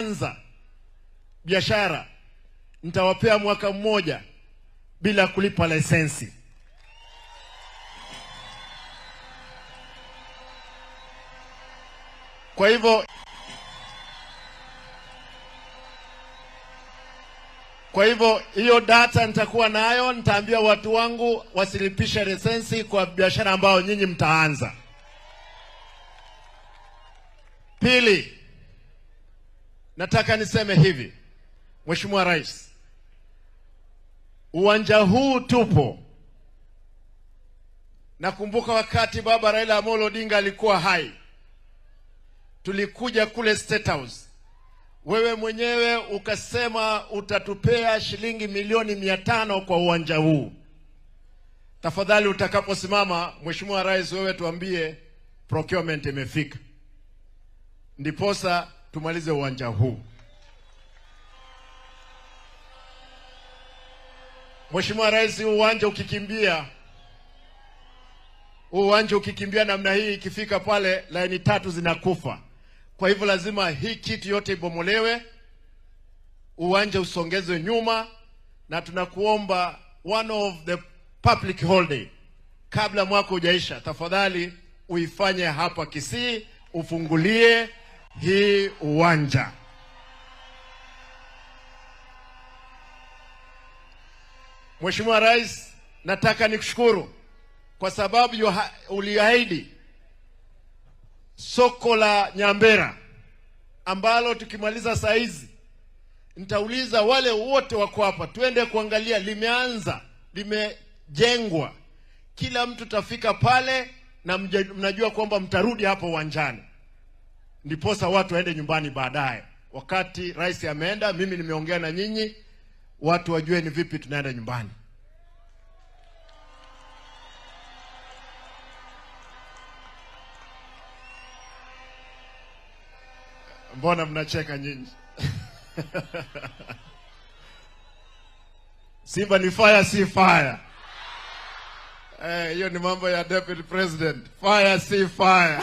Mkianza biashara nitawapea mwaka mmoja bila kulipa leseni. Kwa hivyo hiyo data nitakuwa nayo, nitaambia watu wangu wasilipishe leseni kwa biashara ambayo nyinyi mtaanza. Pili, nataka niseme hivi, Mheshimiwa Rais, uwanja huu tupo. Nakumbuka wakati Baba Raila Amolo Odinga alikuwa hai, tulikuja kule State House, wewe mwenyewe ukasema utatupea shilingi milioni 500 kwa uwanja huu. Tafadhali utakaposimama, Mheshimiwa Rais, wewe tuambie procurement imefika, ndiposa tumalize uwanja huu. Mheshimiwa Rais, uwanja ukikimbia namna hii, ikifika pale laini tatu zinakufa. Kwa hivyo lazima hii kitu yote ibomolewe, uwanja usongezwe nyuma, na tunakuomba one of the public holiday kabla mwaka hujaisha, tafadhali uifanye hapa Kisii, ufungulie hii uwanja. Mheshimiwa Rais, nataka nikushukuru kwa sababu uliahidi soko la Nyambera ambalo tukimaliza saa hizi nitauliza wale wote wako hapa tuende kuangalia, limeanza, limejengwa, kila mtu tafika pale na mnajua kwamba mtarudi hapo uwanjani, ndiposa watu waende nyumbani baadaye. Wakati rais ameenda, mimi nimeongea na nyinyi, watu wajue ni vipi tunaenda nyumbani. Mbona mnacheka nyinyi? Simba ni fire, si fire? Hiyo ni mambo ya deputy president. Fire, si fire?